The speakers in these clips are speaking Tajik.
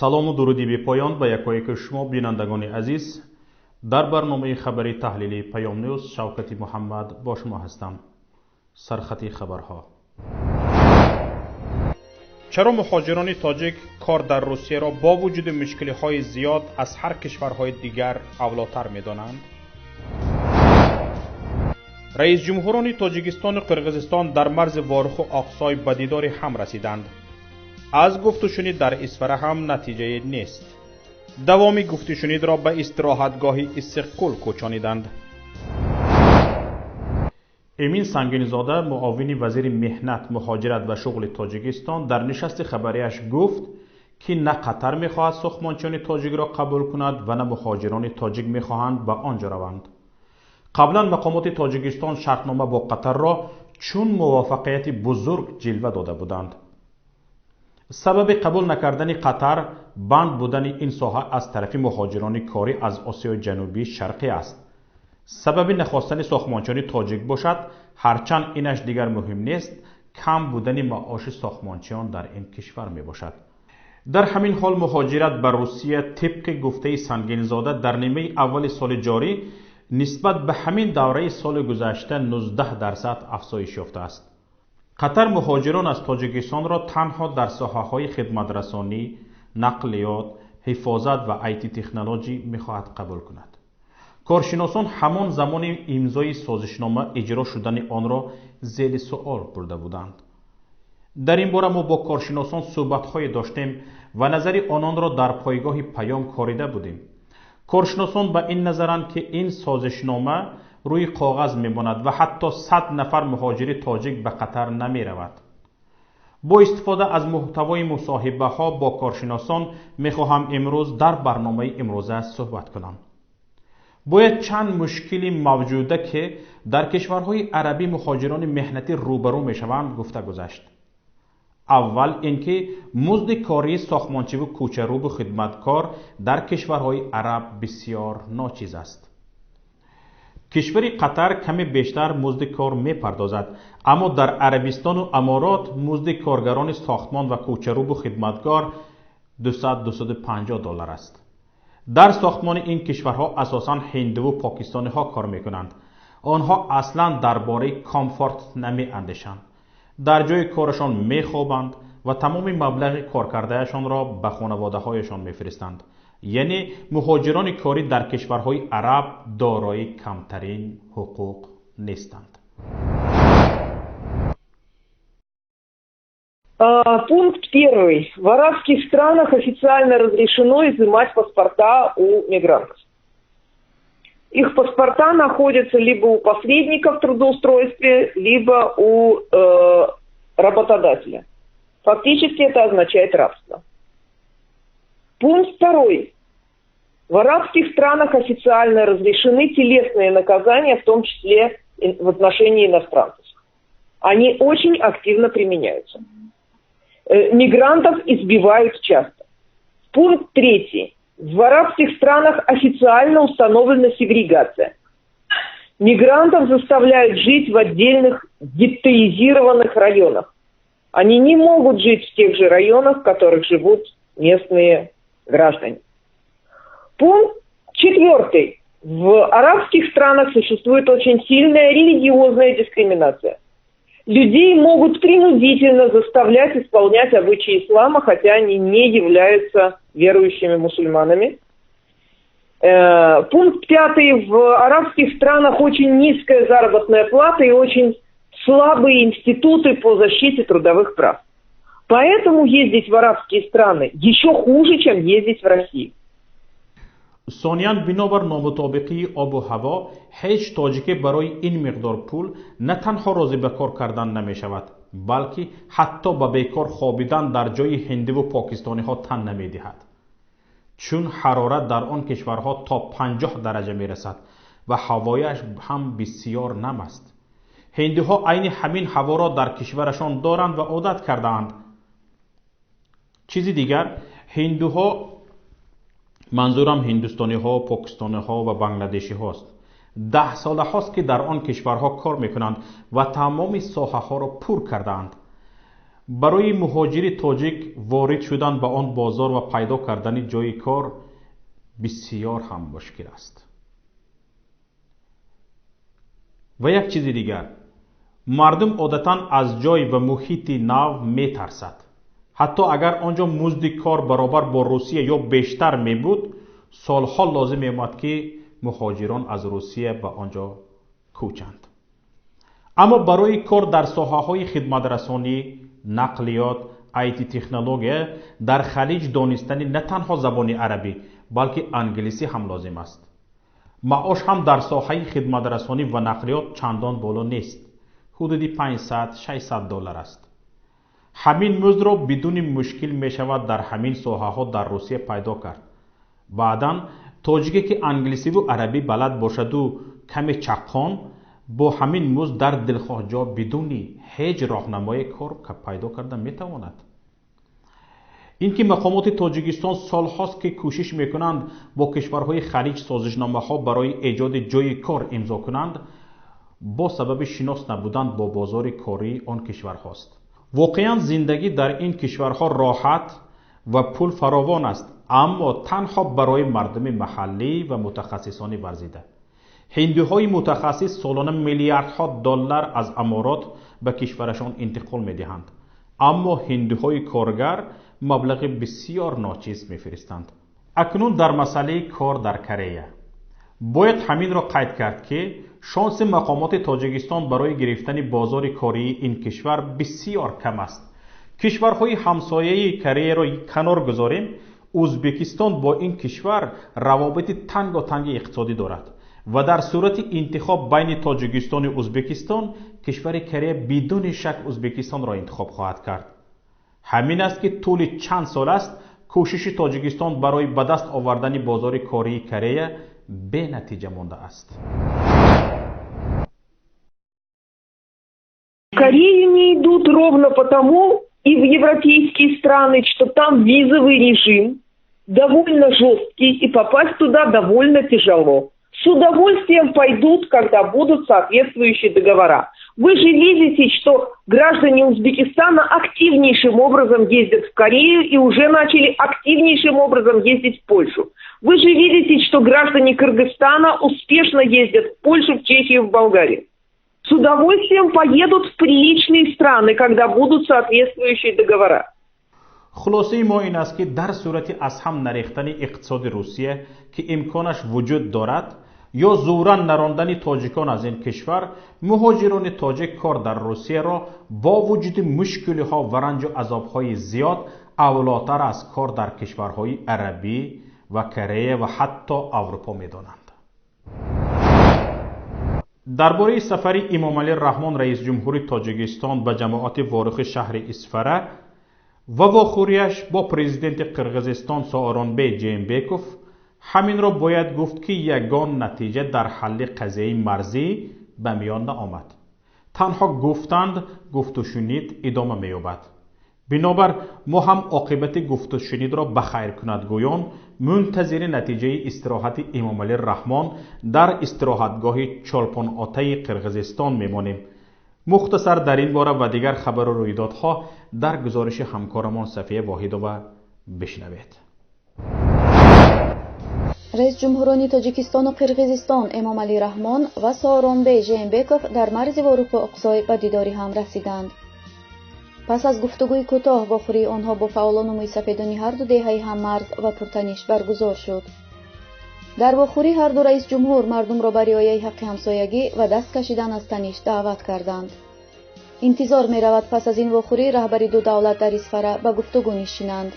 Салому дуруди бепоён ба якояки шумо бинандагони азиз. Дар барномаи хабари таҳлили Паём Ньюз Шавкати Муҳаммад бо шумо ҳастам. Сархати хабарҳо. Чаро муҳоҷирони тоҷик кор дар Русияро бо вуҷуди мушкилиҳои зиёд аз ҳар кишварҳои дигар авлотар медонанд? Раисҷумҳурони Тоҷикистону Қирғизистон дар марзи Воруху Оқсой ба дидори ҳам расиданд. Аз гуфтушунид дар Исфара ҳам натиҷае нест. Давоми гуфтушунидро ба истироҳатгоҳи Иссиқкул кӯчониданд. Эмин Сангинзода, муовини вазири меҳнат, муҳоҷират ва шуғли Тоҷикистон, дар нишасти хабарияш гуфт, ки на Қатар мехоҳад сохтмончиёни тоҷикро қабул кунад ва на муҳоҷирони тоҷик мехоҳанд ба он ҷо раванд. Қаблан мақомоти Тоҷикистон шартнома бо Қатарро чун муваффақияти бузург ҷилва дода буданд. Сабаби қабул накардани Қатар банд будани ин соҳа аз тарафи муҳоҷирони корӣ аз Осиёи Ҷанубии Шарқӣ аст. Сабаби нахостани сохтмончиёни тоҷик бошад, ҳарчанд инаш дигар муҳим нест, кам будани маоши сохтмончиён дар ин кишвар мебошад. Дар ҳамин ҳол муҳоҷират ба Русия тибқи гуфтаи Сангинзода дар нимаи аввали соли ҷорӣ нисбат ба ҳамин давраи соли гузашта 19% афзоиш ёфтааст. Қатар муҳоҷирон аз Тоҷикистонро танҳо дар соҳаҳои хидматрасонӣ, нақлиёт, ҳифозат ва IT технологӣ мехоҳад қабул кунад. Коршиносон ҳамон замони имзои созишнома иҷро шудани онро зери суол бурда буданд. Дар ин бора мо бо коршиносон суҳбатҳое доштем ва назари ононро дар пойгоҳи Паём корида будем. Коршиносон ба ин назаранд, ки ин созишнома рӯи коғаз мемонад ва ҳатто 100 нафар муҳоҷири тоҷик ба Қатар намеравад. Бо истифода аз муҳтавои мусоҳибаҳо бо коршиносон мехоҳам имрӯз дар барномаи имрӯза суҳбат кунам. Бояд чанд мушкили мавҷуда, ки дар кишварҳои арабӣ муҳоҷирони меҳнатӣ рӯбарӯ мешаванд, гуфта гузашт. Аввал ин ки музди кории сохтмончиву кӯчарӯбу хидматкор дар кишварҳои араб бисёр ночиз аст. Кишвари Қатар каме бештар музди кор мепардозад, аммо дар Арабистону Аморот музди коргарони сохтмон ва кӯчарӯбу хидматгор 200-250 доллар аст. Дар сохтмони ин кишварҳо асосан ҳиндуву покистониҳо кор мекунанд. Онҳо аслан дар бораи комфорт намеандешанд. Дар ҷои корашон мехобанд ва тамоми маблағи коркардаашонро ба хонаводаҳояшон мефиристанд. Яъне муҳоҷирони корӣ дар кишварҳои араб дорои камтарин ҳуқуқ нестанд. Пункт первый. В арабских странах официально разрешено изымать паспорта у мигрантов. Их паспорта находятся либо у посредника в трудоустройстве, либо у работодателя. Фактически это означает рабство. Пункт второй. В арабских странах официально разрешены телесные наказания, в том числе в отношении иностранцев. Они очень активно применяются. Мигрантов избивают часто. Пункт третий. В арабских странах официально установлена сегрегация. Мигрантов заставляют жить в отдельных геттоизированных районах. Они не могут жить в тех же районах, в которых живут местные граждане. Пункт четвертый. В арабских странах существует очень сильная религиозная дискриминация. Людей могут принудительно заставлять исполнять обычаи ислама, хотя они не являются верующими мусульманами. Пункт пятый. В арабских странах очень низкая заработная плата и очень слабые институты по защите трудовых прав. Поэтому ездить в арабские страны еще хуже, чем ездить в Россию. Сониян, бинобар номутобиқии обу ҳаво ҳеҷ тоҷике барои ин миқдор пул на танҳо розӣ ба кор кардан намешавад, балки ҳатто ба бекор хобидан дар ҷои ҳиндиву покистониҳо тан намедиҳад, чун ҳарорат дар он кишварҳо то 50 дараҷа мерасад ва ҳавояш ҳам бисёр нам аст. Ҳиндуҳо айни ҳамин ҳаворо дар кишварашон доранд ва одат кардаанд. Чизи дигар, ҳиндуҳо, манзурам ҳиндустониҳо, покистониҳо ва бангладешиҳост, даҳсолаҳост, ки дар он кишварҳо кор мекунанд ва тамоми соҳаҳоро пур кардаанд. Барои муҳоҷири тоҷик ворид шудан ба он бозор ва пайдо кардани ҷойи кор бисёр ҳам мушкил аст. Ва як чизи дигар, мардум одатан аз ҷой ва муҳити нав метарсад. Ҳатто агар он ҷо музди кор баробар бо Русия ё бештар мебуд, солҳо лозим меомад, ки муҳоҷирон аз Русия ба он ҷо кӯчанд. Аммо барои кор дар соҳаҳои хидматрасонӣ, нақлиёт, IT технология дар Халиҷ донистани на танҳо забони арабӣ, балки англисӣ ҳам лозим аст. Маош ҳам дар соҳаи хидматрасонӣ ва нақлиёт чандон боло нест, ҳудуди 500-600 доллар аст. Ҳамин муздро бидуни мушкил мешавад дар ҳамин соҳаҳо дар Русия пайдо кард. Баъдан тоҷике ки англисиву арабӣ балад бошаду каме чаққон, бо ҳамин музд дар дилхоҳ ҷо бидуни ҳеҷ роҳнамое кор пайдо карда метавонад. Ин ки мақомоти Тоҷикистон солҳост ки кӯшиш мекунанд бо кишварҳои Халиҷ созишномаҳо барои эҷоди ҷойи кор имзо кунанд, бо сабаби шинос набудан бо бозори кории он кишварҳост. Воқеан зиндагӣ дар ин кишварҳо роҳат ва пул фаровон аст, аммо танҳо барои мардуми маҳаллӣ ва мутахассисони варзида. Ҳиндуҳои мутахассис солона миллиардҳо доллар аз Аморот ба кишварашон интиқол медиҳанд, аммо ҳиндуҳои коргар маблағи бисёр ночиз мефиристанд. Акнун дар масъалаи кор дар Корея бояд ҳаминро қайд кард, ки шонси мақомоти Тоҷикистон барои гирифтани бозори кории ин кишвар бисёр кам аст. Кишварҳои ҳамсояи Кореяро канор гузорем, Ӯзбекистон бо ин кишвар равобити танготанги иқтисодӣ дорад ва дар сурати интихоб байни Тоҷикистону Ӯзбекистон кишвари Корея бидуни шак Ӯзбекистонро интихоб хоҳад кард. Ҳамин аст ки тӯли чанд сол аст кӯшиши Тоҷикистон барои ба даст овардани бозори кории Корея бенатиҷа мондааст. В Корею не идут ровно потому, и в европейские страны, что там визовый режим довольно жесткий, и попасть туда довольно тяжело. С удовольствием пойдут, когда будут соответствующие договора. Вы же видите, что граждане Узбекистана активнейшим образом ездят в Корею и уже начали активнейшим образом ездить в Польшу. Вы же видите, что граждане Кыргызстана успешно ездят в Польшу, в Чехию, в Болгарию. С удовольствием поедут в приличные страны, когда будут соответствующие договора. Хулосаи мо ин аст, ки дар сурати аз ҳам нарехтани иқтисоди Русия, ки имконаш вуҷуд дорад, ё зӯран нарондани тоҷикон аз ин кишвар, муҳоҷирони тоҷик кор дар Русияро бо вуҷуди мушкилиҳо ва ранҷу азобҳои зиёд авлотар аз кор дар кишварҳои арабӣ ва Корея ва ҳатто Аврупо медонанд. Дар бораи сафари Имомалӣ Раҳмон, раисҷумҳури Тоҷикистон, ба ҷамоати Ворухи шаҳри Исфара ва вохӯрияш бо президенти Қирғизистон Сооронбей Жээнбеков, ҳаминро бояд гуфт, ки ягон натиҷа дар ҳалли қазияи марзӣ ба миён наомад. Танҳо гуфтанд гуфтушунид идома меёбад. Бинобар мо ҳам оқибати гуфтушунидро ба хайркунадгӯён мунтазири натиҷаи истироҳати Имомалӣ Раҳмон дар истироҳатгоҳи Чолпон-Отаи Қирғизистон мемонем. Мухтасар дар ин бора ва дигар хабару рӯйдодҳо дар гузориши ҳамкорамон Сафия Воҳидова бишнавед. Раисҷумҳурони Тоҷикистону Қирғизистон Эмомалӣ Раҳмон ва Сооронбей Жээнбеков дар марзи Воруху Оқсой ба дидори ҳам расиданд. Пас аз гуфтугӯи кӯтоҳ вохӯрии онҳо бо фаъолону мӯйсафедони ҳарду деҳаи ҳаммарз ва пуртаниш баргузор шуд. Дар вохӯрӣ ҳарду раисҷумҳур мардумро ба риояи ҳаққи ҳамсоягӣ ва даст кашидан аз таниш даъват карданд. Интизор меравад пас аз ин вохӯрӣ раҳбари ду давлат дар Исфара ба гуфтугӯ нишинанд.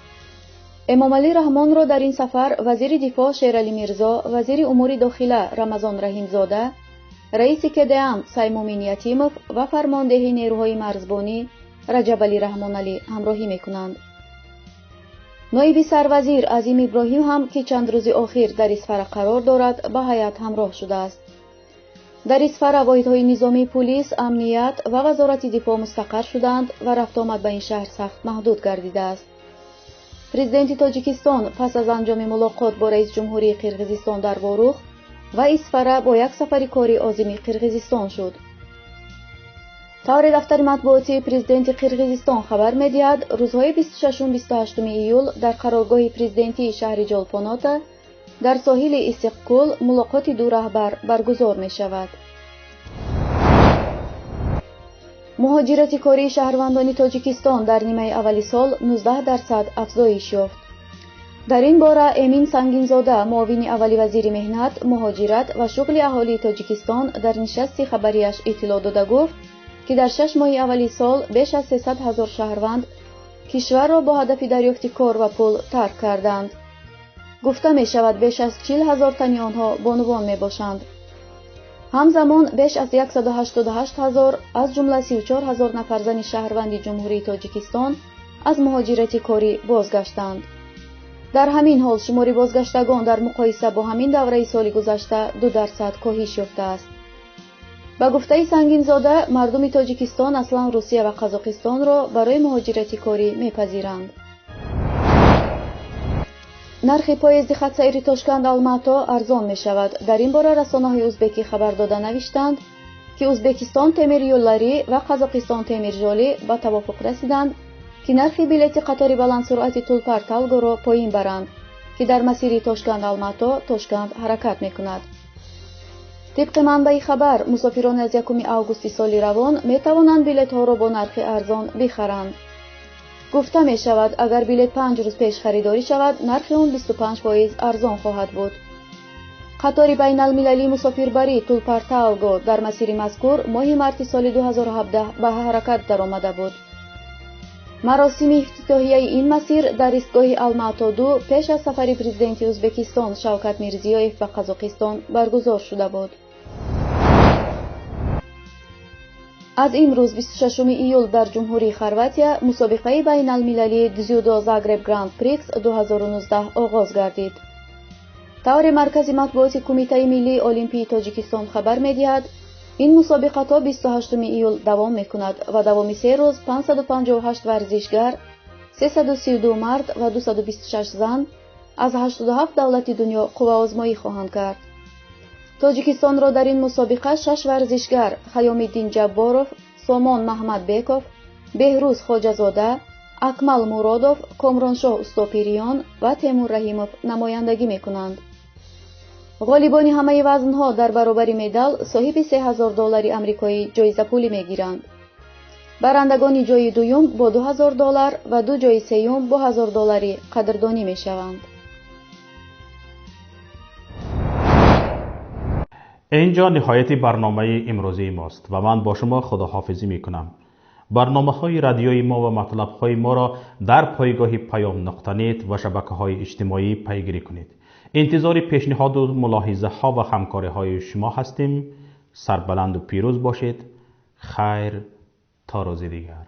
Эмомалӣ Раҳмонро дар ин сафар вазири дифоъ Шералӣ Мирзо, вазири умури дохила Рамазон Раҳимзода, раиси КДАМ Саймумин Ятимов ва фармондеҳи нерӯҳои марзбонӣ Раҷабалӣ Раҳмоналӣ ҳамроҳӣ мекунанд. Ноиби сарвазир Азим Иброҳим ҳам, ки чанд рӯзи охир дар Исфара қарор дорад, ба ҳайат ҳамроҳ шудааст. Дар Исфара воҳидҳои низомии пулис, амният ва вазорати дифоъ мустақар шудаанд ва рафтуомад ба ин шаҳр сахт маҳдуд гардидааст. Президенти Тоҷикистон пас аз анҷоми мулоқот бо раисҷумҳурии Қирғизистон дар Ворух ва Исфара бо як сафари корӣ озими Қирғизистон шуд. Тавре дафтари матбуотии президенти Қирғизистон хабар медиҳад, рӯзҳои 26-28 июл дар қароргоҳи президентии шаҳри Ҷолпонота дар соҳили Иссиқкӯл мулоқоти ду раҳбар баргузор мешавад. Муҳоҷирати кории шаҳрвандони Тоҷикистон дар нимаи аввали сол 19% афзоиш ёфт. Дар ин бора Эмин Сангинзода, муовини аввали вазири меҳнат, муҳоҷират ва шуғли аҳолии Тоҷикистон дар нишасти хабарияш иттилоъ дода гуфт, ки дар 6 моҳи аввали сол беш аз 300 ҳазор шаҳрванд кишварро бо ҳадафи дарёфти кор ва пул тарк карданд. Гуфта мешавад, беш аз 40 ҳазор тани онҳо бонувон мебошанд. Ҳамзамон беш аз 188 ҳазор, аз ҷумла 34 ҳазор нафар зани шаҳрванди Ҷумҳурии Тоҷикистон аз муҳоҷирати корӣ бозгаштанд. Дар ҳамин ҳол шумори бозгаштагон дар муқоиса бо ҳамин давраи соли гузашта 2% коҳиш ёфтааст. Ба гуфтаи Сангинзода, мардуми Тоҷикистон аслан Русия ва Қазоқистонро барои муҳоҷирати корӣ мепазиранд. Нархи поезди хатсайри Тошканд-Алмато арзон мешавад. Дар ин бора расонаҳои узбекӣ хабар дода навиштанд, ки Узбекистон Темир Юллари ва Қазоқистон Темир Жоли ба тавофуқ расиданд, ки нархи билети қатори баландсуръати Тулпар Талгоро поин баранд, ки дар масири Тошканд-Алмато Тошканд ҳаракат мекунад. Тибқи манбаи хабар, мусофирон аз 1 августи соли равон метавонанд билетҳоро бо нархи арзон бихаранд. Гуфта мешавад, агар билет 5 рӯз пеш харидорӣ шавад, нархи он 25% арзон хоҳад буд. Қатори байналмилалии мусофирбарӣ Тулпар Талго дар масири мазкур моҳи марти соли 2017 ба ҳаракат даромада буд. Маросими ифтитоҳияи ин масир дар истгоҳи Алмато-2 пеш аз сафари президенти Узбекистон Шавкат Мирзиёев ба Қазоқистон баргузор шуда буд. Аз имрӯз 26 июл дар Ҷумҳурии Хорватия мусобиқаи байналмилалии дзюдо Загреб Гранд Прикс 2019 оғоз гардид. Тавре Маркази матбуоти Кумитаи миллии Олимпии Тоҷикистон хабар медиҳад, ин мусобиқа то 28 июл давом мекунад ва давоми се рӯз 558 варзишгар, 332 мард ва 226 зан аз 87 давлати дунё қувваозмоӣ хоҳанд кард. Тоҷикистонро дар ин мусобиқа 6 варзишгар Хаёмиддин Ҷабборов, Сомон Маҳмадбеков, Беҳрӯз Хоҷазода, Акмал Муродов, Комроншоҳ Устопириён ва Темур Раҳимов намояндагӣ мекунанд. Ғолибони ҳамаи вазнҳо дар баробари медал соҳиби $3000 амрикоӣ ҷоизапулӣ мегиранд. Барандагони ҷои дуюм бо $2000 ва ду ҷои сеюм бо $1000 қадрдонӣ мешаванд. Инҷо ниҳояти барномаи имрӯзии мост ва ман бо шумо худоҳофизӣ мекунам. Барномаҳои радиои мо ва матлабҳои моро дар пойгоҳи паём нуқта нет ва шабакаҳои иҷтимоӣ пайгирӣ кунед. Интизори пешниҳоду мулоҳизаҳо ва ҳамкориҳои шумо ҳастем. Сарбаланду пирӯз бошед. Хайр, то рӯзи дигар.